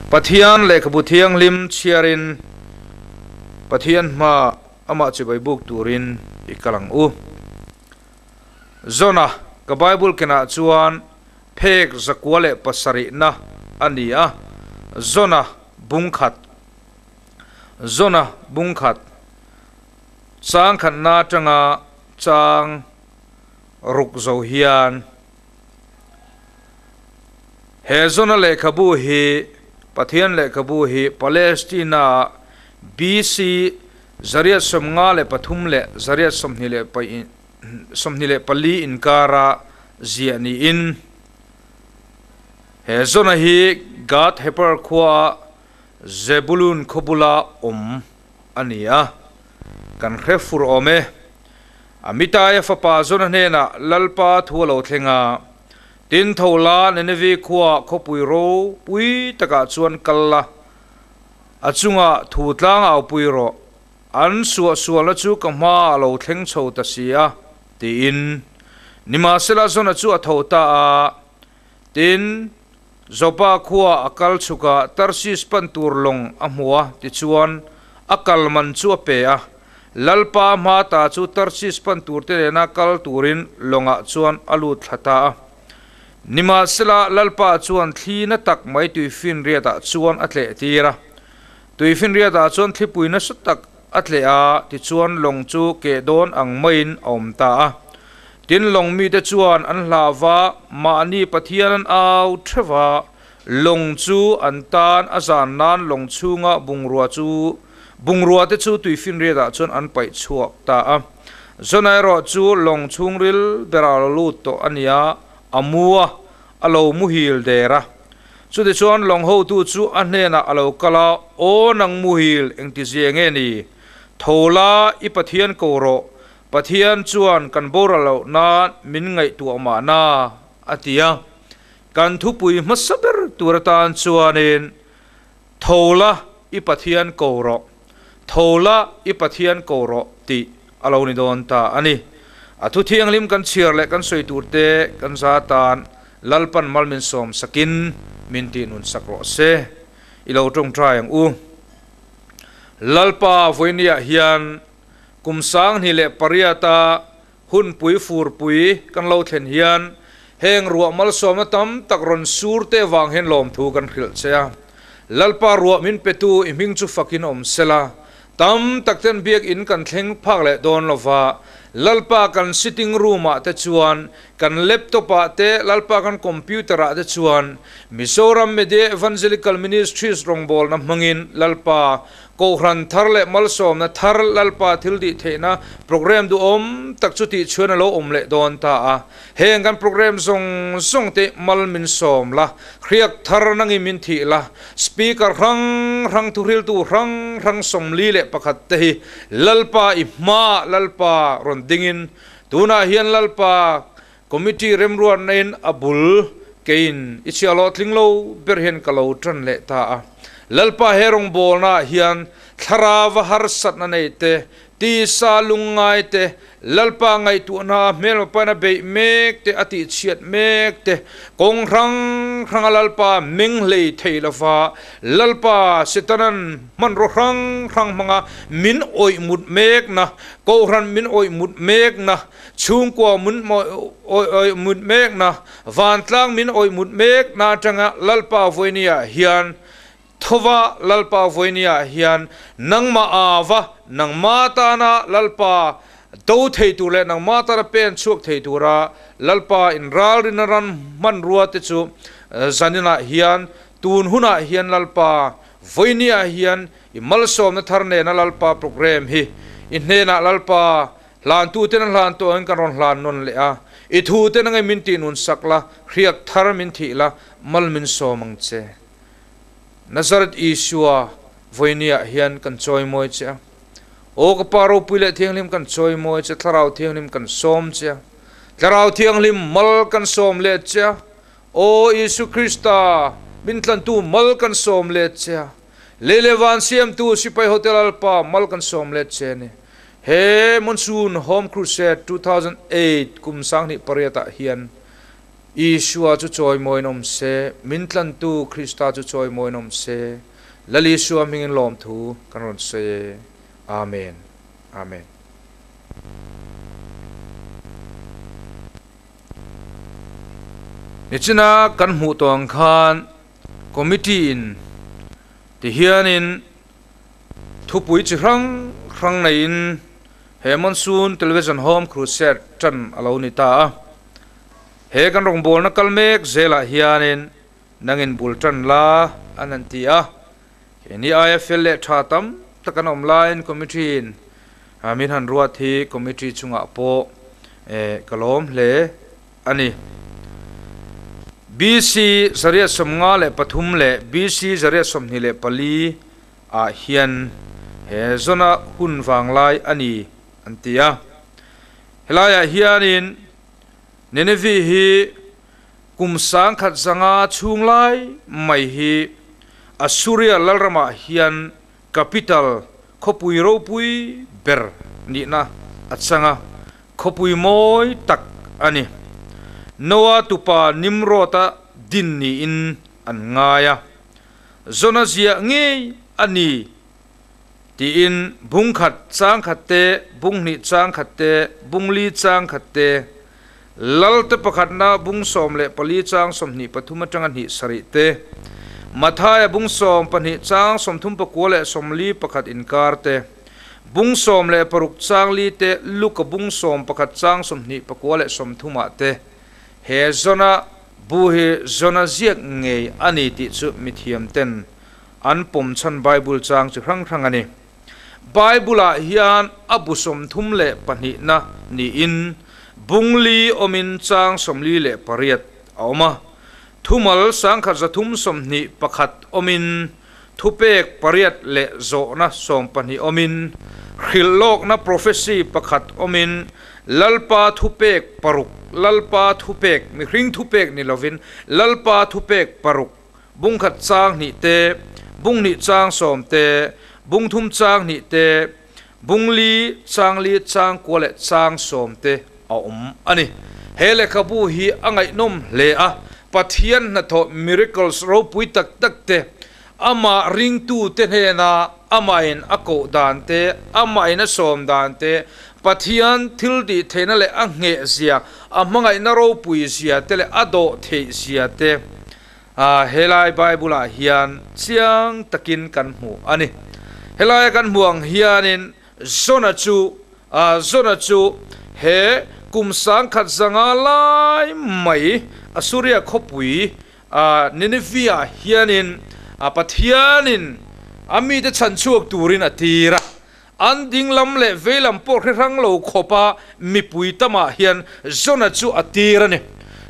Pathian lehkhabu thianghlim chhiarin Pathian hma amah chibai buk turin i kal ang u. Zona, Ka Bible kenah chuan phek 107na a ni a, Zona bung khat, Zona bung khat, chang khatna atanga chang ruk zo hian He Zona lehkhabu hi Pathian lehkhabu hi Palestina-ah BC 853 leh 824 inkara ziah niin he Zona hi Gath-hepher khuaa Zebulun khaw bula awm a ni a, kan hre fur awm e. Amitaia fapa Jona hnenah Lalpa thu a lo thleng a, Tin tho la, Ninevi khuaah khawpui ropui takah chuan kal la, a chungah thu tlang aupui rawh, an suahsualna chu ka hmaah a lo thleng chho ta si a, tiin. Nimahsela Jona chu a tho ta a, tin, Joppa khuaah a kal chhuk a, Tarsis pan tur lawng a hmu a, tichuan, a kal man chu a pe a. Lalpa hma ta chu Tarsis pan turte nena kal turin lawngah chuan a lut thla ta a. Nimahsela, Lalpa chuan thli na tak mai tuifinriatah chuan a tleh tir a. Tuifinriatah chuan thlipui nasa tak a tleh a, tichuan lawng chu keh dawn ang maiin a awm ta a. Tin, lawng mite chuan an hlauva, mahni Pathian an au theuh va, lawng chu an tan a zan nan lawng chhunga bungrua chu bungrua te chu tuifinriatah chuan an paih chhuak ta a. Jonah erawh chu lawng chhungril berah lo lut tawh a nia, a mu a, a lo muhil der a. Chutichuan lawng hotu chu a hnenah a lo kal a, Aw nang muhil, engtizia nge ni? Tho la, i Pathian ko rawh, Pathian chuan kan boral loh nan min ngaihtuah mahna, a ti a. Kan thupui hmasa ber tur atan chuanin, Tho la, i Pathian ko rawh, tho la, i Pathian ko rawh tih a lo ni dawn ta a ni. A thu thianghlim kan chhiar leh kan sawi tur te kan za tan Lalpan mal min sawm sakin min tih nun sak rawh se. I lo tawngtai ang u. Lalpa vawinia hian Kum 2008-a hunpui furpui kan lo thlen hian heng ruah malsawmna tam tak rawn sur te vang hian lawmthu kan hrilh che a. Lalpa ruah min petu i hming chu fakin awm sela, tam tak ten biakinn kan thleng phak leh dawn lova, Lalpa kan sitting room ah te chuan, kan laptop ah te, Lalpa kan computer ah te chuan Mizoram Media Evangelical Ministries rawngbawlna hmangin Lalpa Kohhran thar leh malsawmna thar Lalpa thil tih theihna program duhawm tak chu tih chhuan a lo awm leh dawn ta a. Heng kan program zawng zawng te mal min sawm la, hriak thar nangin min thih la, Speaker hrang hrang thuhriltu hrang hrang 41 te hi Lalpa i hmaah Lalpa rawn dingin tunah hian Lalpa Committee remruatna in a bul keiin i chhiah loh tling lo ber hian ka lo tan leh ta a. Lalpa he rawngbawlna ah hian thlarava harsatna nei te, tisa lungngai te, Lalpa ngaihtuahna a hmelma paina beih mek te, a tihchhiat mek te, kawng hrang hranga Lalpa meng hlei thei lova Lalpa Setanan hmanraw hrang hrang hmanga min awih mut mekna, Kohhran min awih mut mekna, Chhungkua mun awih mut mekna, vantlang min awih mut mekna atanga Lalpa Vawinia hian thova Lalpa Vawinia hian nangmah ava nangma tana Lalpa do thei tur leh nangma tana pen chhuak thei tura Lalpa inralrina ran hmanrua te chu zaninah hian tun hunah hian Lalpa Vawinia hian i malsawmna thar nena Lalpa program hi i hnenah Lalpa Hlantu ten a hlan tawh angin kan rawn hlan nawn leh a, i thu ten angin min tih nun sak la, hriak thar min thih la, mal min sawm ang che. Nazareth Isua vawinia hian kan chawimawi che a, Aw ka Pa ropui leh thianghlim kan chawimawi che, Thlarau Thianghlim kan sawm che a, Thlarau Thianghlim mal kan sawm let che a, Aw Isu Krista min tlantu mal kan sawm let che a, Lei leh van siamtu Sipai Hotel Alpa mal kan sawm let che a ni. He Monsoon Home Crusade 2008 kum 2008 ah hian Isua chu chawimawiin awm se, min tlantu Krista chu chawimawiin awm se, Lal Isua hmingin lawmthu kan rawn sawi e. Amen. Amen. Nichina kan hmuh tawh ang khan Committee in ti hianin thupui chi hrang hrang neiin he Monsoon Television Home Crusade tan a lo ni ta a. He kan rawngbawlna kal mek zelah hianin nangin bul tan la an han ti a. Keini aia fel leh tha tam tak an awm laiin Committee in min han ruat hi Committee chungah pawh ka lawm hle a ni. BC 153 leh BC 124 ah hian he zawna hun vanglai a ni an ti a. Helaiah hianin Nineveh hi kum 1500 chhung lai mai hi Assuria lalramah hian capital khawpui ropui ber nihna a chang a, khawpui mawi tak a ni. Noah tupa Nimrod-a din niin an ngai a, Jona ziah ngei a ni tiin bung khat chang khat te, bung hnih chang khat te, bung li chang khat te, Lalte pakhatna bung 14 chang 23 atanga hnih sarih te, Mathaia bung 12 chang 39 leh 41 inkar te, bung 16 chang li te, Luka bung 11 chang 29 leh 30 ah te he Jona bu hi Jona ziak ngei a ni tih chu mithiam ten an pawm chhan Bible chang chi hrang hrang a ni. Bible-ah hian a bu 32na niin bung li awmin chang 48 a awm a. Thumal 1321 awmin thupek pariat leh zawhna 12 awmin hrilhlawkna prophecy pakhat awmin Lalpa thupek paruk, Lalpa thupek, mihring thupek ni lovin Lalpa thupek paruk, Bung khat chang hnih te, bung hnih chang sawm te, bung thum chang hnih te, bung li chang li chang kua leh chang sawm te a awm a ni. He lehkhabu hi a ngaihnawm hle a, Pathian hnathawh miracles ropui tak tak te, amah ringtute hnena amahin a koh dan te, amahin a sawm dan te, Pathian thil tih theihna leh a ngheh zia, a hmangaihna ropui zia te leh a dawh theih zia te helai Bible ah hian chiang takin kan hmu a ni. Helaia kan hmuh ang hianin Jona chu Jona chu he kum 1500 lai mai Assuria khawpui Nineveh ah hianin Pathianin a mite chhanchhuak turin a tir a. An dinglam leh veilam pawh hre hrang lo khawpa mipui tamah hian Jona chu a tir a ni.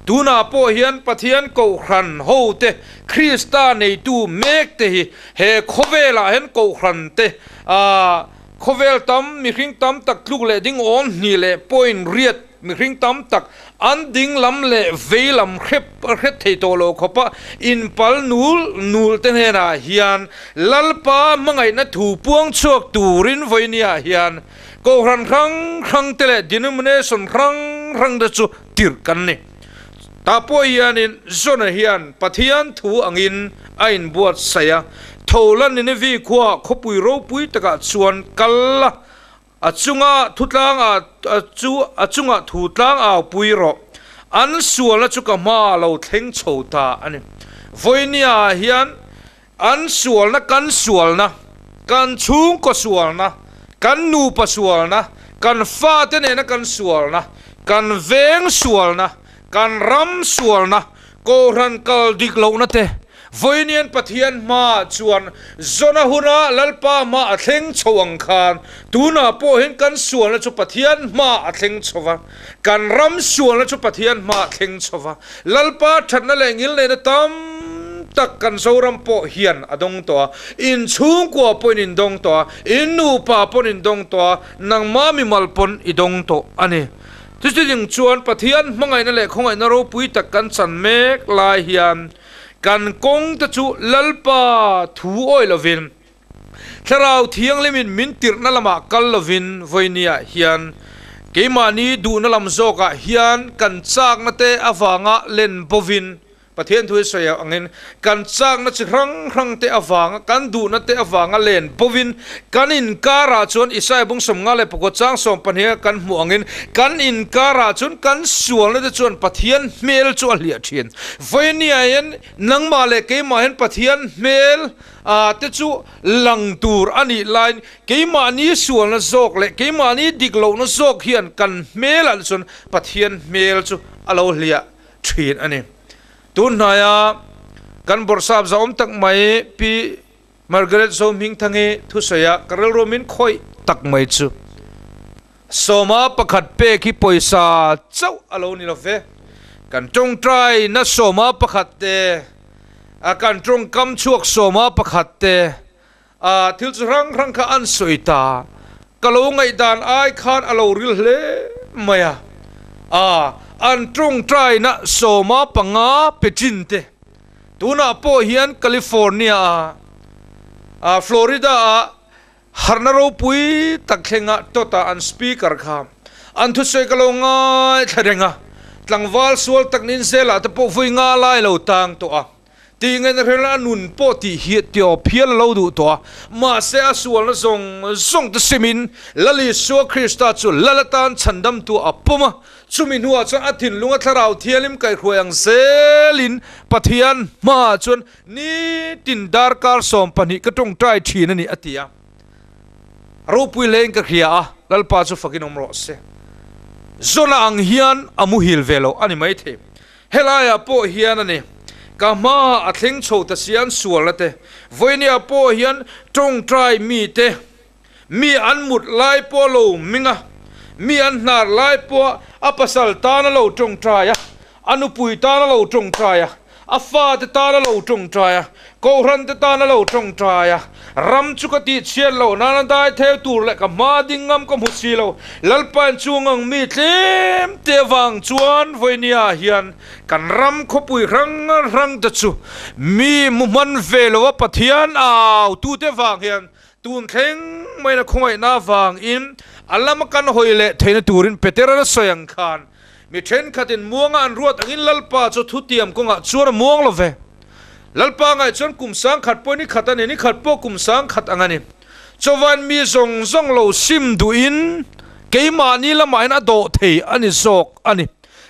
Tunah pawh hian Pathian Kohhran hote, Krista neitu mekte hi he khawvelah hian Kohhran te, khawvel tam, mihring tam tak tluk leh ding awm hnih leh point riat mihring tam tak an dinglam leh veilam hrep hret thei tawh lo khawpa inpal nul nul te hnenah hian Lalpa hmangaihna thu puang chhuak turin vawinia hian Kohhran hrang hrang te leh denomination hrang hrang te chu tirh kan ni. Tah pawh hianin Jona hian Pathian thu angin a inbuatsaih a, Thola Nineveh khua khawpui ropui takah chuan kal la, A chunga thutlang a chu a chunga thutlang au pui rawh. An sualna chu ka hma lo thleng chho ta a ni. Vawinia hian an sualna kan sualna, kan chhungkaw sualna, kan nupa sualna, kan fate nena kan sualna, kan veng sualna, kan ram sualna, Kohhran kal dik lohna te, Vawiinian Pathian hmaah chuan Jona huna Lalpa hma a thleng chho ang khan tunah pawh hian kan sualna chu Pathian hma a thleng chho va, kan ram sualna chu Pathian hma a thleng chho va, Lalpa thatna leh ngilneihna tam tak kan Zoram pawh hian a dawng tawh a, in chhungkua pawhin in dawng tawh a, in nupa pawn in dawng tawh a, nangmah mimal pawn i dawng tawh a ni. Chutiang chuan Pathian hmangaihna leh khawngaihna ropui tak kan chan mek lai hian kan kawng te chu Lalpa thu awih lovin, Thlarau Thianghlimin min tirhna lamah kal lovin vawinia hian Keimahni duhna lam zawkah hian kan chakna te avanga len bovin, Pathian thu hi sawi angin, kan chakna chi hrang hrang te avanga, kan duhna te avanga len bovin, kan inkarah chuan Isaia bung 56 chang 12 kan hmuh angin, kan inkarah chuan kan sualna te chuan Pathian hmel chu a hliah thin. Vawinia hian nangmah leh keimah hian Pathian hmel te chu lang tur a nih laiin keimahni sualna zawk leh keimahni dik lohna zawk hian kan hmelah chuan Pathian hmel chu a lo hliah thin a ni. Tun hnaia kan bawrhsap zahawm tak mai Pi Margaret Zohmingthangi thusawiah ka rilru min khawih tak mai chu sawma pakhat pek hi pawisa chauh a lo ni lo ve. Kan tawngtaina sawma pakhat te, a kan tawngkam chhuak sawma pakhat te, a thil chu hrang hrang kha an sawi ta. Ka lo ngaihdan ai khan a lo ril hle mai a. A, an tawngtaina sawma panga pe chin te. Tunah pawh hian California a, a Florida a harhna ropui tak thlenga tawta an speaker kha an thusawi ka lo ngaithla reng a. Tlangval sual tak nin zelah te pawh vui nga lai lo tang tawh a. Tih ngaihna hrel a nun pawh tih hi tiawp hial a lo duh tawh a, mahse a sualna zawng zawng te simin Lal Isua Krista chu Lal atan chhandamtu a pawm a, chumi hnuah chuan a thinlunga thlarau thianghlim kaihhruai ang zelin Pathian hmaah chuan nitin darkar 12 ka tawngtai thin a ni a ti a. Ropui hlein ka hria a, Lalpa chu fakin awm rawh se. Zona ang hian a muhil ve lo a ni maithei. Helaiah pawh hian a ni. Ka hmaah a thleng chho ta si an sualna te. Vawinia pawh hian tawngtai mite, mi an mut lai pawh a lo ming a, mi an hnar lai pawh a pasal tan a lo tawngtai a, a nupui tan a lo tawngtai a, A fate tan a lo tawngtai a, Kohhrante tan a lo tawngtai a. Ram chu ka tihchhiat loh nan a dai theu tur leh ka hma ding ngam ka hmu si lo. Lalpain chu ngang mi tlem te avang chuan vawinia hian kan ram khawpui hrang hrang te chu mi mu hman ve lo a Pathian au tute vang hian tun thleng maina khawngaihna avangin a lama kan hawi leh theihna turin Petera sawi ang khan Mi thenkhatin muanga an ruat angin Lalpa chu thutiam kawngah chuan a muang lo ve. Lalpa ngaih chuan kum 1000 pawh ni khat a ni, ni khat pawh kum 1000 ang a ni. Chuvain mi zawng zawng lo sim duhin keimahni lamahin a dawh thei a ni zawk a ni.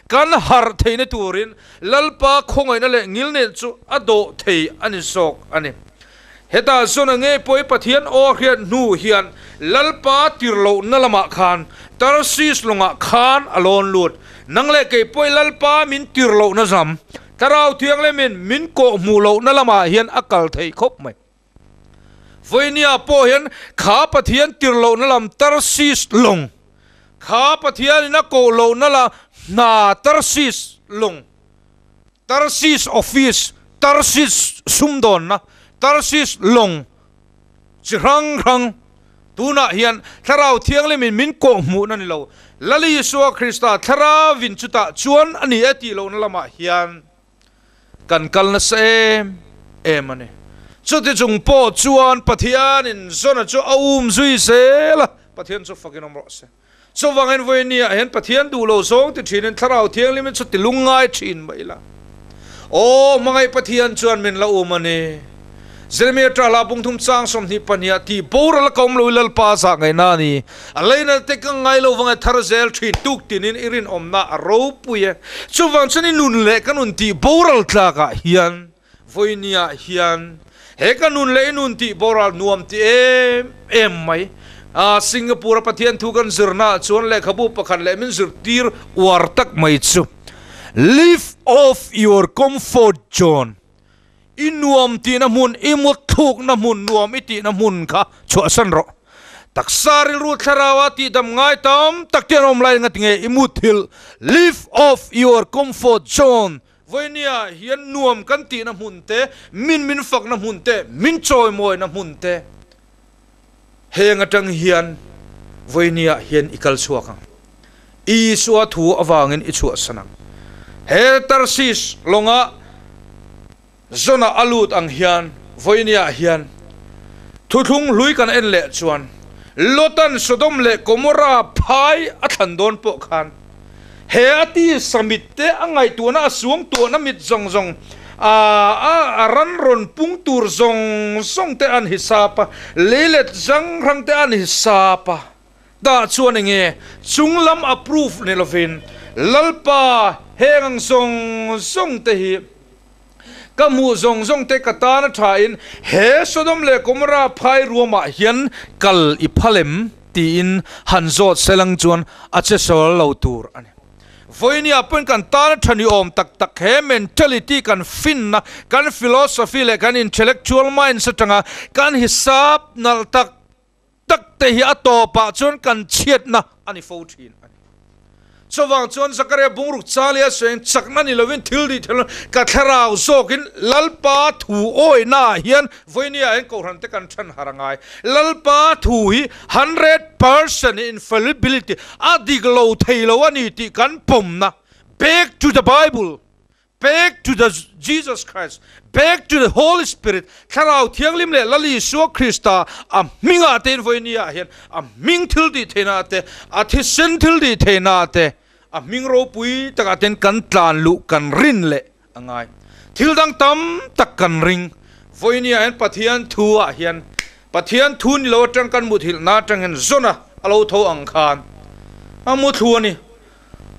Kan harh theihna turin Lalpa khawngaihna leh ngilneih chu a dawh thei a ni zawk a ni. Hetah zawn a ngei pawh i Pathian aw a hriat hnu hian Lalpa tir lohna lamah khan Tarsis lawngah khan a lawn lut. Nang leh kei pawh i Lalpa min tir lohna zam, Thlarau Thianghlimin min kawh hmuh lohna lamah hian a kal thei khawp mai. Vawinia pawh hian kha Pathian tir lohna lam Tarsis lawng, kha Pathianin a koh lohna la hna Tarsis lawng, Tarsis office, Tarsis sumdawnna, Tarsis lawng chi hrang hrang tunah hian Thlarau Thianghlimin min kawh hmuhna ni lo, Lal Isua Krista Thlarauin chutah chuan a ni e tih lohna lamah hian kan kal nasa em em a ni. Chuti chung pawh chuan Pathianin Zona chu a um zui zel a, Pathian chu fakin awm rawh se. Chuvangin vawinia hian Pathian duh lo zawng ti thinin Thlarau Thianghlimin chu ti lungngai thin mah ila. Aw, hmangaih Pathian chuan min la um a ni. Jeremia ṭahla bungthum chang 22 ah tih boral a ka awm lo i Lalpa zah ngaihna a ni. A leina te ka ngai lo vang e thar zel thin tuk tinin i rinawmna a ropui e. Chuvang chuan i nun leh ka nun tih boral tlakah hian Vawinia hian he ka nun leh i nun tih boral nuam ti em em mai. A Singapore a Pathian thu kan zirna ah chuan lehkhabu pakhat leh min zirtir uar tak mai chu Live off your comfort zone, i nuam tihna hmun, i mutthlukna hmun nuam i tihna hmun kha chhuahsan rawh. Taksa rilru thlaraua tihdam ngai tam tak te an awm lai ngatinge i mutthilh Live off your comfort zone Vawinia hian nuam kan tihna hmun te, min min fakna hmun te, min chawimawina hmun te heng atang hian vawinia hian i kal chhuak ang. Isua thu avangin i chhuahsan ang. He Tarsis lawnga Zona a lut ang hian vawinia hian thuthlung hlui kan en leh chuan. Lotan Sodom leh Gomorra phai a thlan dawn pawh khan he a tisa mit te a ngaihtuahna a suangtuahna mit zawng zawng a a ran rawn pung tur zawng zawng te an hisap a, leilet zang hrang te an hisap a. Tah chuan enge chunglam approve ni lovin Lalpa heng ang zawng zawng te hi Ka hmuh zawng zawng te ka tan a tha in he Sodom leh Gomorrah phai ruamah hian kal i phal em? tiin han zawt selang chuan a che sawl lo tur a ni. Vawinia pawhin kan tan a tha ni awm tak tak he mentality kan finna, kan philosophy leh kan intellectual minds atanga kan hisap nalh tak tak te hi a tawpah chuan kan chhiatna a ni fo thin a ni. Chuvang chuan Zakaria bungruk chalia sawiin chakna ni lovin thil tih theih loh ka thlarau zawkin Lalpa thu awihnaah hian vawinia hian kohhran te kan than har a ngai. Lalpa thu hi 100% infallibility a dik lo thei lo a ni tih kan pawmna back to the Bible Back to the Jesus Christ, back to the Holy Spirit, Thlarau Thianghlim leh Lal Isua Krista a hmingah te in vawinia ah hian a hming thil tih theihna te, a thisen thil tih theihna te, a hming ropui takah ten kan tlan luh kan rin leh a ngai. Thil dang tam tak kan ring. Vawinia hian Pathian thu ah hian Pathian thu ni lo atang kan muthilhna atang hian zawna a lo tho ang khan a mu thlu a ni.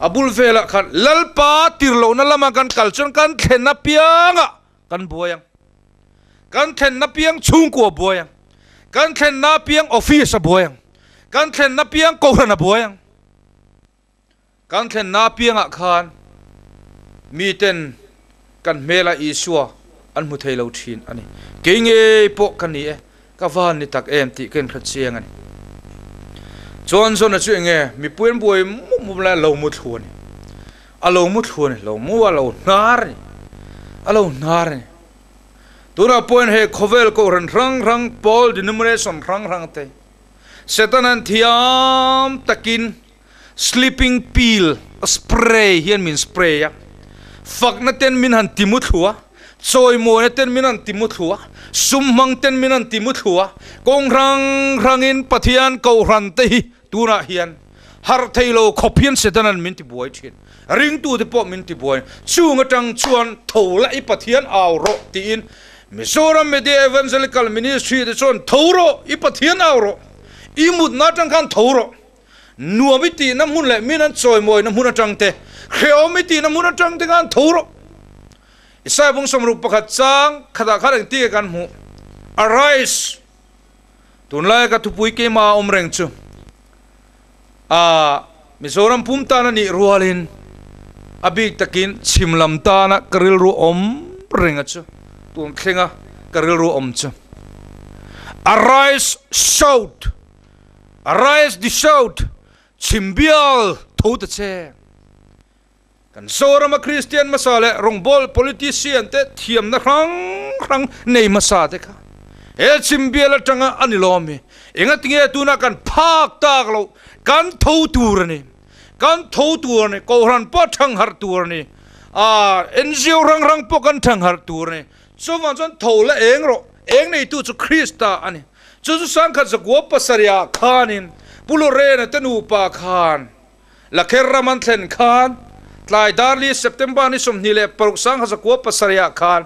A bul velah khan Lalpa tir lohna lama kan kal chuan kan thlen apiangah kan buai ang. Kan thlenna piang chhungkua buai ang. Kan thlenna piang office a buai ang. Kan thlenna piang kohhran a buai ang. Kan thlenna piangah khan miten kan hmela Isua an hmu thei lo thin a ni. Kei ngei pawh ka ni e. Ka van ni tak em tih ka inhre chiang a ni. Chuan John-a chu enge mipui an buai mup mup lai a lo mu thlu a ni. A lo mu thlu a ni, lo mu a lo hnar a ni. A lo hnar a ni. Tunah pawhin hei khawvel kohhran hrang hrang, pawl denomination hrang hrang te, Satan-a'n thiam takin sleeping pill a spray hian min spray a, fakna ten min han ti mu thlu a, chawimawina ten min han ti mu thlu a, sum hmang ten min han ti mu thlu a, kawng hrang hrangin Pathian kohhran te hi tunah hian harh thei lo khawp hian Setanan min ti buai thin, ringtute pawh min ti buai, chung atang chuan tho la i Pathian au rawh tiin Mizoram Media Evangelical Ministry te chuan tho rawh i Pathian au rawh, i mutna atang khan tho rawh. Nuam i tihna hmun leh min an chawimawina hmun atang te, hrehawm i tihna hmun atang te khan tho rawh. Isaiah bung 61 chang khatah khan engti nge kan hmuh? Arise! Tunlaia ka thupui keimah a awm reng chu a Mizoram pum tan a nih rualin a bik takin chhim lam tana ka rilru awm reng a chu tun thlenga ka rilru awm chu Arise! Shout! Arise the shout, chhim bial tho ta che. Kan Zorama Kristian hmasa leh rawngbâwl politician te thiamna hrang hrang nei hmasa te kha he chhim bial aṭanga a ni lawm hi. Engatinge tuna kan phâk tâk loh, kan tho tur a ni. Kan tho tur a ni, Kohhran pawh a ṭhangharh tur a ni, NGO hrang hrang pawh kan ṭhangharh tur a ni. Chuvang chuan tho la eng rawh, eng neitu chu Krista a ni. Chu chu sangkhat zakua pasarihah khanin Pu Lorena te nupa khan Lakher ram an thlen khan tlai darli September ni 26 sangkhat zakua pasarihah khan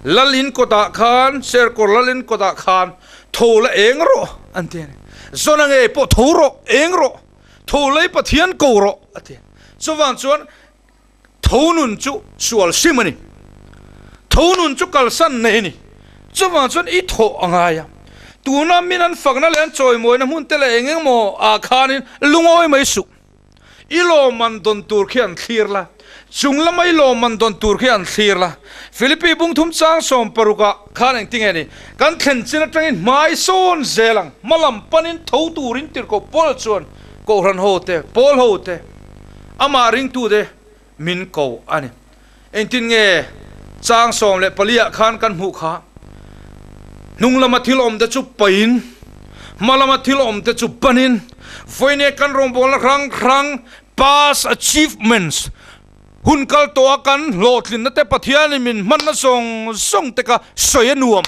Lal in kawtah khan Serkawr Lal in kawtah khan tho la eng rawh an ti a ni. Zona ngei pawh tho rawh, eng rawh, tho lei Pathian ko rawh a ti a. Chuvang chuan Tho nun chu sual hrim a ni. Tho nun chu kalsan nei a ni. Chuvang chuan i thawh a ngai a. Tuna min an fakna leh an chawimawina hmun te leh eng eng maw ah khanin lungawi mai suh. I lawmman dawn tur khi an thlir la. Chung lama i lawmman dawn tur khi an thlir la. Philippi bungthum chang 16 ah khan engti nge ni? Kan thlen chin atangin hmai sawn zel ang. Hma lam panin tho turin tirhkoh Paul chuan Kohhran ho te, Paul ho te, Amah ringtute min ko a ni. Engtin nge chang 14 ah khan kan hmuh kha? Hnung lama thil awmte chu pain, hma lama thil awmte chu banin, vawiine kan rawngbawlna hrang hrang, past achievements, hun kal tawha kan hlawhtlinna te Pathianin min hmanna zawng zawng te kha sawi a nuam.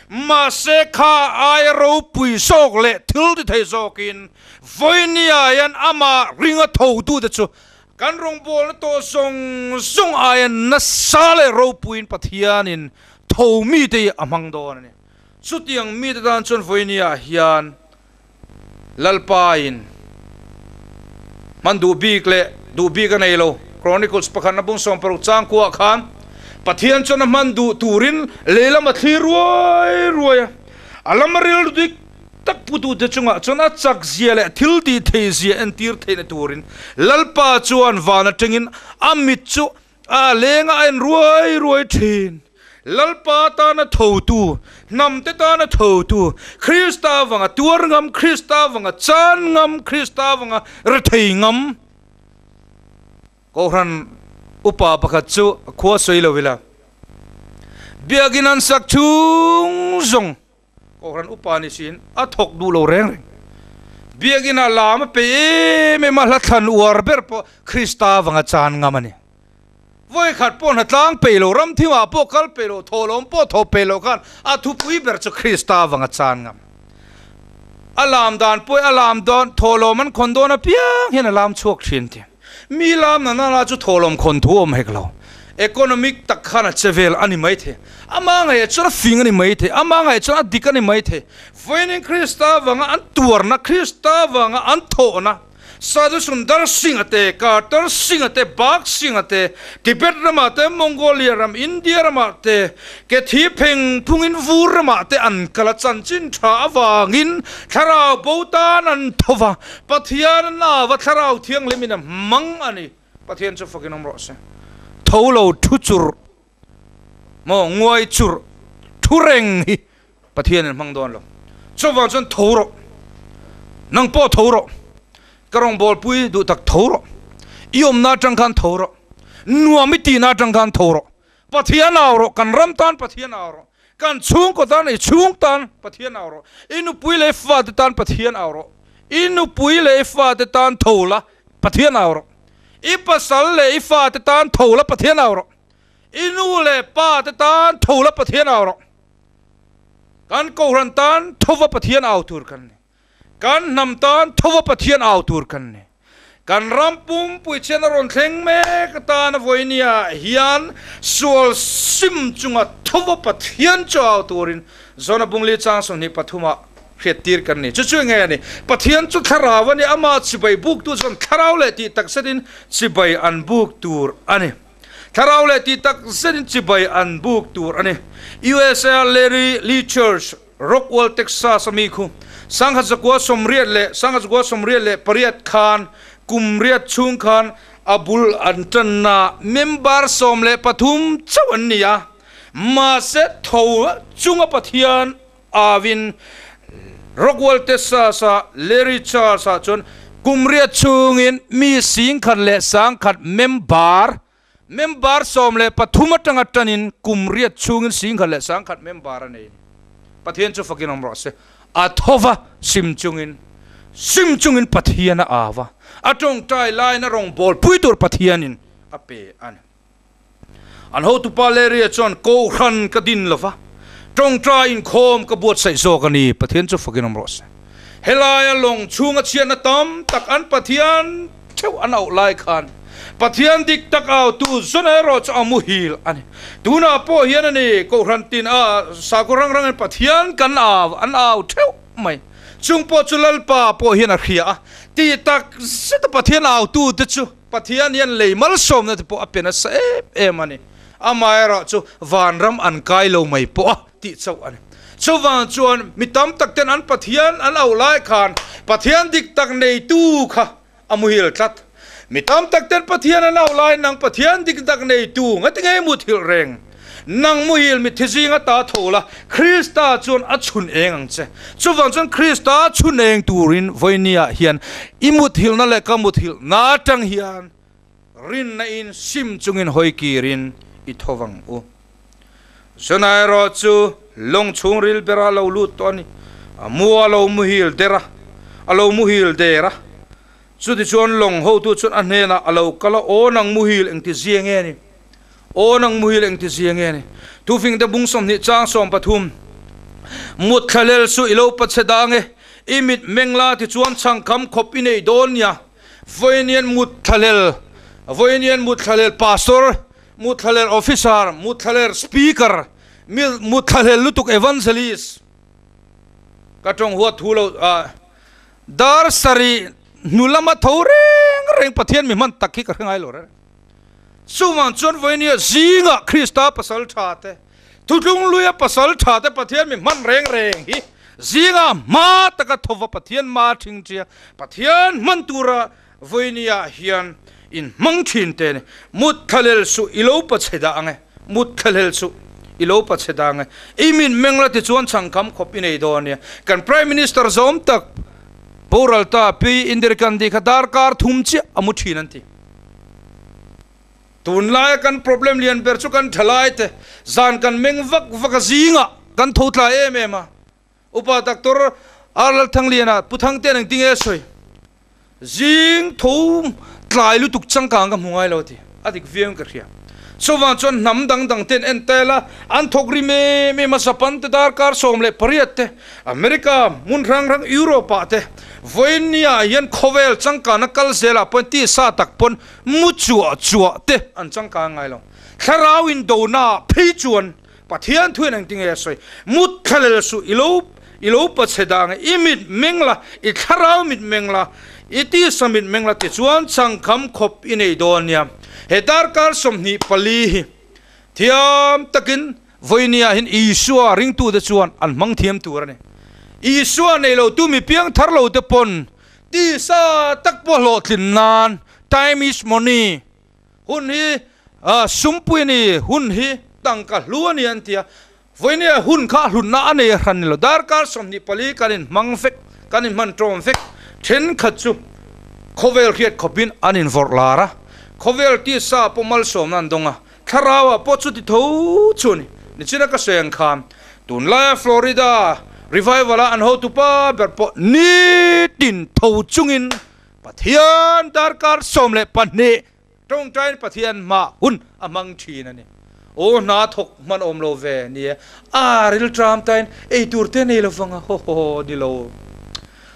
Mahse kha aia ropui zawk leh thil ti thei zawkin vawinia hian amah ringa thotute chu kan rawngbawlna tawh zawng zawng aia nasa leh ropuiin Pathianin tho mite hi a hmang dawn a ni. Chutiang mite tan chuan vawinia hian Lalpain hman duh bik leh duh bik a nei lo. Chronicles pakhatna bung 60 chang kuah khan Pathian chuan a hman duh turin lei lam a thlir ruai ruai a. A lama rilru dik tak putute chungah chuan a chak zia leh thil tih thei zia entir theihna turin Lalpa chuan van atangin a mit chu A leng a en ruai ruai thin. Lalpa tana thotu, hnamte tana thotu, Krista avanga tuar ngam, Krista avanga chan ngam, Krista avanga rethei ngam. Kohhran upa pakhat chu a khua sawi lo ila. Biakin an sak chhung zawng Kohhran upa ni siin a thawk duh lo reng reng. Biakina lam a pe em em a, hla thlan uar ber pawh Krista avanga chan ngam a ni. Vawikhat pawh hna tlang peih lo, ram thimah pawh kal peih lo, thawhlawm pawh thawh peih loh khan a thupui ber chu Krista avanga chan ngam. A lam dan pawh a lam dawn, thawhlawm an khawn dawn apiang hian a lam chhuak thin ti. Mi lam na nana chu thawhlawm khawn thu awm hek lo. Economic tak khan a che vel a ni mai thei. Ama ngaihah chuan a fing a ni mai thei. Ama ngaihah chuan a dik a ni mai thei. Vawiin Krista vanga an tuarna, Krista vanga an thawhna, Sadhu Sundar Singh-a te, Kartar Singh-a te, Bhag Singh-a te, Tibet ramah te, Mongolia ram, India ramah te, Ke thi pheng phungin vur ramah te an kal a, chanchin tha avangin thlarau bo tan an tho va, Pathian an au va, thlarau thianghlimin a hmang a ni. Pathian chu fakin awm rawh se. Tho lo thu churh maw nguai churh thu reng hi Pathianin hmang dawn lo. Chuvang chuan tho rawh, nang pawh tho rawh, ka rawngbawlpui duh tak tho rawh, i awmna atang khan tho rawh, nuam i tihna atang khan tho rawh, Pathian au rawh, kan ram tan Pathian au rawh, kan chhungkaw tan, i chhung tan Pathian au rawh, i nupui leh i fate tan Pathian au rawh, i nupui leh i fate tan tho la Pathian au rawh, i pasal leh i fate tan tho la Pathian au rawh, i nu leh pa te tan tho la Pathian au rawh. Kan Kohhran tan thova Pathian au tur kan ni. Kan hnam tan thova Pathian au tur kan ni. Kan ram pumpui chian a rawn thleng mek atana vawinia hian sual sim chunga thova Pathian chu au turin Zona Bungli chang 23 ah hriattir kan ni. Chu chu nge a ni? Pathian chu thlarau a ni, amah chibai buktu chuan thlarau leh tih tak zetin chibai an buk tur a ni. Thlarau leh tih tak zetin chibai an buk tur a ni. USA Larry Lee Church Rockwall, Texas a mi khu 1998 leh 1998 khan kum riat chhung khan a bul an tanna member 13 chauh an ni a, mahse tho chunga Pathian awin Rockwall, Texas a Larry Charles ah chuan kum riat chhungin mi 10,000 leh 100 member Member 13 atanga tanin kum riat chhungin 10,000 leh 100 member a nei. Pathian chu fakin awm rawh se. A tho va, sim chungin, sim chungin Pathian a au va, a tawngtai laiin a rawngbâwl pui tur Pathianin a pe a ni. An hotupa Larry-a chuan, Kohhran ka din lo va, tawngtai inkhawm ka buatsaih zawk a ni. Pathian chu fakin awm rawh se. Helaia lawng chhunga chhiatna tam tak an Pathian theuh an auh lai khan Pathian dik tak autu zawn erawh chu a muhil a ni. Tunah pawh hian a ni, Kohhran tin a sakhaw rang rangin Pathian kan au, an au theuh mai. Chung pawh chu Lalpa pawh hian a hria a, tih tak zeta Pathian autute chu Pathian hian lei malsawmna te pawh a pe nasa em em a ni. Amaherawhchu vanram an kai lo mai pawh a tih chauh a ni. Chuvang chuan mi tam tak ten an Pathian an auh lai khan Pathian dik tak neitu kha a muhil tlat. Mi tam tak ten Pathian an auh lai nang Pathian dik tak neitu ngati ngei muthilh reng. Nang muhil mitthi zinga ta tho la, Krista chuan a chhun eng ang che. Chuvang chuan Krista chhun eng turin vawinia hian i muthilhna leh ka muthilhna atang hian rinna in sim chungin hawi kirin i tho vang u. Zuna erawh chu lawng chhung ril bera lo lut tawh a ni. A mu a lo muhil der a, a lo muhil der a. Chutichuan lawng hotu chuan a hnenah a lo kal a, Aw nang muhil engti zia nge ni? Aw nang muhil engti zia nge ni? Thufingte bung 20 chang 13. Mut thlalel suh i lo pachhe dang e, i mit meng la tichuan chhangkham khawp i nei dawn nia. Vawiinian mut thlalel, vawiinian mut thlalel pastor, mut thlalel officer, mut thlalel speaker, mut thlalel lutuk evangelist. Ka tawng huat thu lo ah dar sarih hnu lama tho reng reng Pathian mi hman tak hi ka hre ngai lo reng. Chuvang chuan vawinia zingah Krista pasal tha te, thutlung luia pasal tha te Pathian mi hman reng reng hi zingah hma taka thova Pathian ma thing tia Pathian hman tura vawinia hian in hmang thin te ni. Mut thlalel suh i lo pachhe dah ang e, mut thlalel suh i lo pachhe dah ang e. I min meng la tichuan chhangkham khawp i nei dawn nia. Kan Prime Minister zawm tak boral ta Pi Indira Gandhi kha darkar thum chiah a mu thin an ti. Tunlaia kan problem lian ber chu kan thalai te zan kan meng vak vak a zingah kan tho tlai em em a. Upa Doctor R Lalthangliana Pu Thangtean engti nge a sawi? Zing tho tlai lutuk changkang ka hmu ngai lo a ti. A dik viau in ka hria. Chuvang chuan hnam dang dang ten en tel a, an thawk rim em em a, Japan te darkar 18 te, America hmun hrang hrang Europe ah te vawinia hian khawvel changkana kal zelah pawhin tisa tak pawn mu chuah chuah te an changkang ngai lo. Thlarau in dona ah phei chuan Pathian thuin engti nge a sawi? Mut thlalel suh i lo i lo pachhe dang e, i mit meng la, i thlarau mit meng la, i tisa mit meng la tichuan changkham khawp i nei dawn nia. He darkar 24 hi thiam takin vawinia hin Isua ringtute chuan an hmang thiam tur a ni. Isua nei lo tu mi piang thar lo te pawn tisa tak pawh hlawhtlin nan time is money hun hi sumpui a ni, hun hi tangka hlu a ni an ti a. Vawinia hun kha hlutna a nei hran ni lo, darkar 24 kan inhmang vek, kan inhman tawm vek. Thenkhat chu khawvel hriat khawpin an invawrh lar a, khawvel tisa pawh malsawmna an dawng a, thlarauah pawh chuti tho chu a ni. Nichina ka sawi ang khan tunlaia Florida revival-a an hotupa ber pawh nitin tho chungin Pathian darkar 12 tawngtain Pathian hmah hun a hmang thin a ni. Aw hna thawk hman awm lo ve ni e, a ril tram tain ei tur te nei lovang a, haw haw ni lo.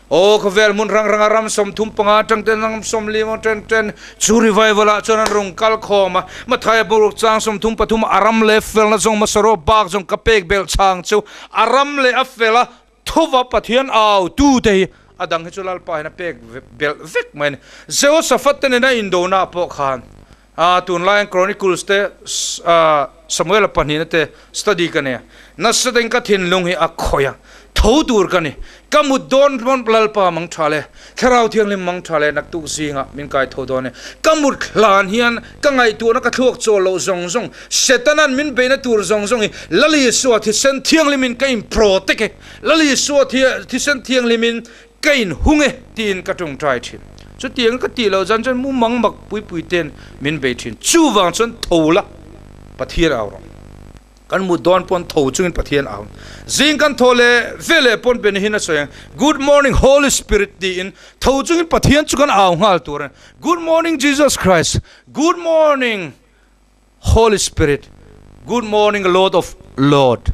Aw khawvel hmun rang ranga ram 35 atang ten ram 40 atang ten chu revival ah chuan an rawn kal khawm a, Mathaia buruk chang 33 a ram leh felna zawng hmasa bak zawng ka pek belh chang chu a ram leh a fel a, Thova Pathian au tu te hi a dang hi chu Lalpa hian a pek belh vek mai a ni. Jehoshaphat te nena indona pawh khan tunlaiin Chronicles te Samuela pahnihna te study ka nei a, nasa deuhin ka thinlung hi a khawih a, tho tur ka ni. Ka mut dawn pawn Lalpa mang tha le, Thlarau Thianghlim mang tha le naktuk zingah min kai tho dawn e. Ka mut hlan hian ka ngaihtuahna ka thluak chawl loh zawng zawng Setanan min beihna tur zawng zawng hi Lal Isua thisen thianghlimin ka in protect e, Lal Isua thisen thianghlimin ka in hung e tiin ka tawngtai thin. Chutiang ka tih loh zan chuan mumang mak pui pui ten min bei thin. Chuvang chuan tho la Pathian au rawh. Kan mut dawn pawn tho chungin Pathian au. Zing kan thaw leh ve leh pawn ben hin a sawi ang, Good morning Holy Spirit tiin tho chungin Pathian chu kan au nghal tur a ni. Good morning Jesus Christ, Good morning Holy Spirit, Good morning Lord of Lord,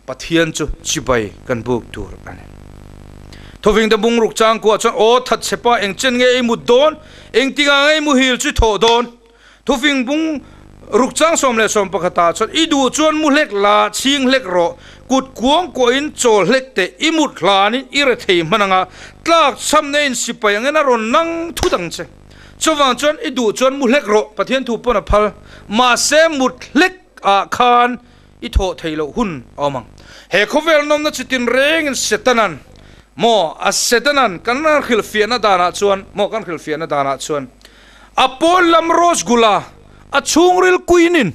Pathian chu chibai kan buk tur a ni. Thawving te bungruk chang kuah chuan aw that che pa eng chen nge i mut dawn, eng tinga nge i muhil chu i thawh dawn. Thawving bung ruk chang 11 ah chuan i duh chuan mu hlek la chhing hlek rawh, kut kuang kuahin chawl hlek teh i mut hlanin i rethei hman anga tlak chhamna in sipai angin a rawn nang thut ang che. Chuvang chuan i duh chuan mu hlek rawh, Pathian thu pawn a phal. Mahse mut hlek ah khan i thawh theih loh hun a awm ang. He khawvel nawmna chi tin rengin Setanan maw a Setanan kan hrilhfiahna danah chuan maw kan hrilhfiahna danah chuan a pawn lam rose gula a chhungril kuinin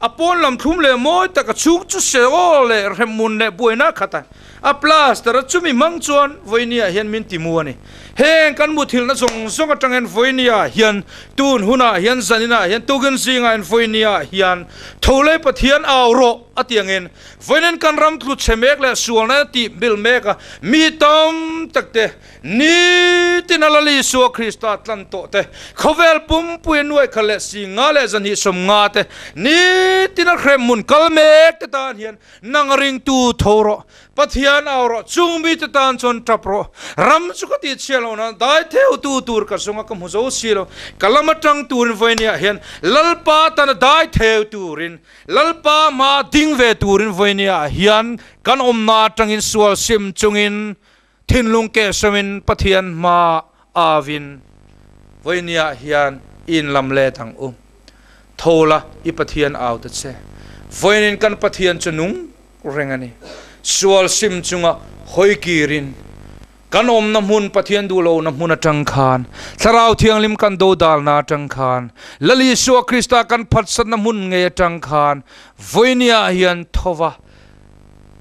A pawn lam thlum leh mawi tak a chhung chu seaw leh hremhmun leh buaina a khat a, a plaster a chumi hmang chuan vawinia hian min ti mu a ni. Heng kan muthilhna zawng zawng atang hian vawinia hian, tun hunah hian, zaninah hian, tukin zingah hian vawinia hian tho lei Pathian au rawh a ti angin vawiin kan ram tlu chhe mek leh sualna tih bil mek a mi tam tak te Nitin a Lal Isua Krista tlan tawh te, khawvel pumpui a nuai khat leh 50 leh 250 te, nitin a hremhmun kal mek te tan hian nang ringtu tho rawh, Pathian au rawh, chung mi te tan chuan tap rawh. Ram chu ka tih chhiah lo nan dai theutu tur ka zawnga ka hmu zo si lo, ka lam atang turin vawinia hian Lalpa tana dai theu turin, Lalpa hma ding ve turin vawinia hian kan awmna atangin sual sim chungin Thinlung kehsawmin Pathian hma avin vawinia hian i inlam let ang u. Tho la, i Pathian au ta che. Vawiin kan Pathian chu nung reng a ni. Sual sim chunga hawi kirin kan awmna hmun Pathian duh lohna hmun atang khan, Thlarau Thianghlim kan dodalna atang khan, Lal Isua Krista kan phatsatna hmun ngei atang khan vawinia hian thova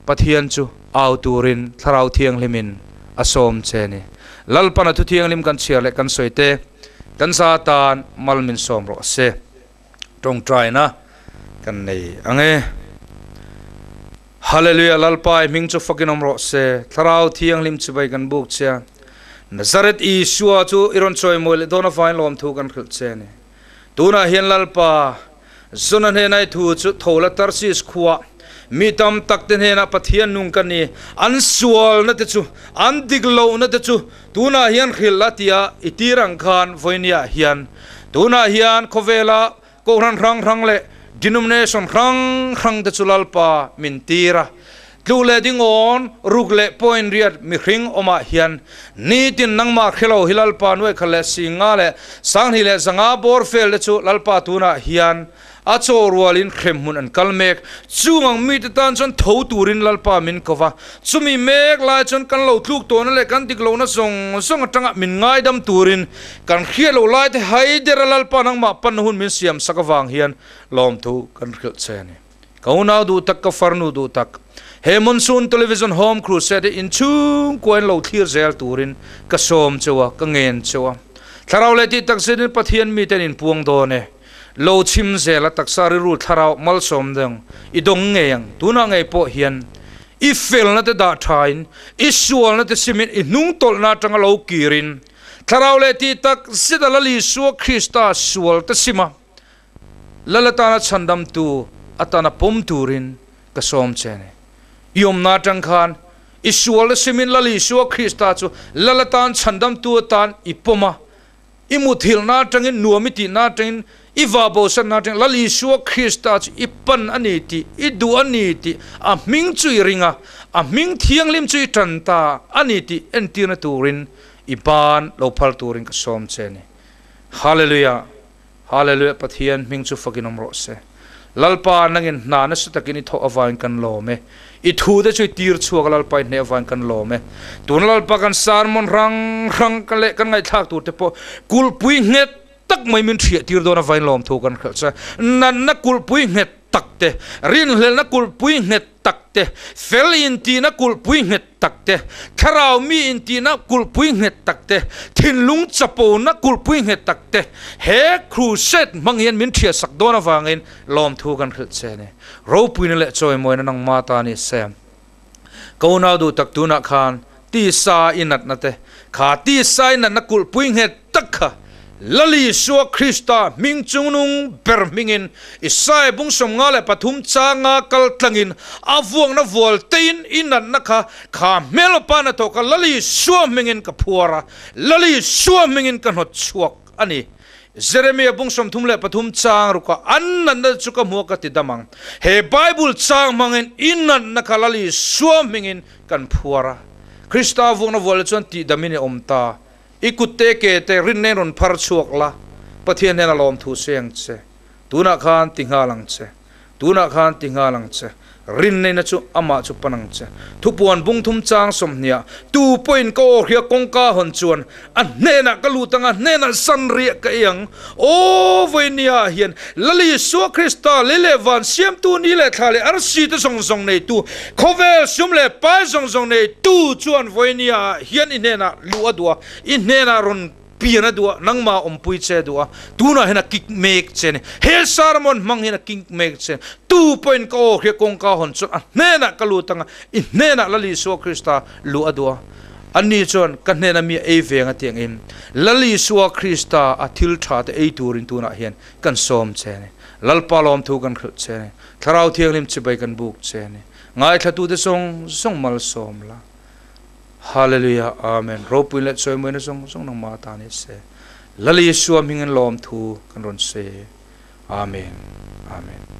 Pathian chu au turin Thlarau Thianghlimin a sawm che a ni. Lalpan a thu thianghlim kan chhiar leh kan sawi te, kan za tan mal min sawm rawh se. Tawngtaina kan nei ang e. Hallelujah Lalpa i hming chu fakin awm rawh se. Thlarau Thianghlim chibai kan buk che a. Nazareth Isua chu i rawn chawimawi leh dawn avangin lawmthu kan hrilh che a ni. Tunah hian Lalpa, Zuna hnena i thu chu tho la Tarsis khua mi tam tak te hnenah Pathian nung ka ni, an sualna te chu, an dik lohna te chu tunah hian hrilh la tia i tir ang khan vawinia hian tunah hian khawvela kohhran hrang hrang leh denomination hrang hrang te chu Lalpa min tir a. Tlu leh dingawn, ruk leh point riat mihring awmah hian nitin nangmah hrelo hi Lalpa nuai khat leh 50 leh 200 leh 500 bawr fel te chu Lalpa tunah hian a chaw rualin hremhmun an kal mek. Chung ang mite tan chuan tho turin Lalpa min ko va, chumi mek lai chuan kan lo tluk tawhna leh kan dik lohna zawng zawng atanga min ngaidam turin kan hriat loh lai te haidera Lalpa nangmah panna hun min siam sak avang hian lawmthu kan hrilh che a ni. Ka unau duh tak, ka farnu duh tak, he Monsoon Television Home Crusade hi inchhung kuain lo thlir zel turin ka sawm cheu a, ka ngen cheu a. Thlarau leh tih tak zetin Pathian miten in puang dawn e. Lo chhim zel a taksa rilru thlarau malsawm deuh i dawng ngei ang. Tunah ngei pawh hian i felna te dah thain, i sualna te simin i hnungtawlhna atanga lo kirin thlarau leh tih tak zeta Lal Isua Krista sual te sima Lal atana chhandamtu atana pawm turin ka sawm che a ni. I awmna atang khan i sual simin Lal Isua Krista chu Lal atan chhandamtu atan i pawm a, i muthilhna atangin nuam i tihna atangin i vahbosanna atangin Lal Isua Krista chu i pan a ni tih, i duh a ni tih, a hming chu i ring a, a hming thianghlim chu i tan ta a ni tih entirna turin i ban lo phal turin ka sawm che a ni. Hallelujah! Hallelujah Pathian hming chu fakin awm rawh se. Lalpa nangin hna nasa takin i thawh avangin kan lawm e. I thu te chu i tir chhuak a Lalpa i hneh avangin kan lawm e. Tuna Lalpa kan sermon hrang hrang kan leh kan ngaihthlak tur te pawh kulhpui nghet tak mai min hriah tir dawn avangin lawmthu kan hrilh che. Natna kulhpui nghet tak te, rinhlelhna kulhpui nghet tak te, fel intihna kulhpui nghet tak te, thlarau mi intihna kulhpui nghet tak te, thinlung chapona kulhpui nghet tak te, he crusade hmang hian min thiahsak dawn avangin lawmthu kan hrilh che a ni. Ropuina leh chawimawina nangma ta ni se. Ka unau duh tak tunah khan tisa i natna te, kha tisa i natna kulhpui nghet tak kha Lal Isua Krista hming chungnung ber hmingin Isaia bung 53 changa kal tlangin a vuakna vual tein i natna kha kha hmelpa na thawk kha Lal Isua hmingin ka phuar a, Lal Isua hmingin ka hnawt chhuak a ni. Jeremia bung 33 chang ruka an natna chu ka hmu a ka ti dam ang. He Bible chang hmangin i natna kha Lal Isua hmingin kan phuar a. Krista vuakna vual chuan tihdamin i awm ta. I kut te ke te rinna in rawn phar chhuak la, Pathian hian a lawmthu se ang che. Tunah khan ti nghal ang che. Tunah khan ti nghal ang che. Rinna chu amah chu pan ang che. Thupuan bung thum chang 20ah, Tu pawhin ka aw hria kawngka hawn chuan a hnenah ka lut ang a hnenah zanriah ka ei ang. Aw vawinia hian Lal Isua Krista lei leh van siamtu ni leh thla leh arsi te zawng zawng neitu, khawvel sum leh pai zawng zawng neitu chuan vawinia hian i hnenah luh a duh a, i hnenah rawn. Pian a duh a, nangmah awmpui che a duh a, tunah hian a kik mek che a ni. He sermon hmang hian a kik mek che a ni. Tu pawhin ka aw hria kawngka hawn chuan a hnenah ka lut ang a, i hnenah Lal Isua Krista luh a duh a. Anni chuan ka hnena mi a ei ve ang a ti angin Lal Isua Krista a thil tha te ei turin tunah hian kan sawm che a ni. Lalpa lawmthu kan hrilh che a ni. Thlarau Thianghlim chibai kan buk che a ni. Ngaithlatute zawng zawng malsawm la. Hallelujah Amen Ropui leh chawimawi na zawng zawng nangmah atan hi se Lal Isua hmingin lawmthu kan rawn sawi Amen Amen.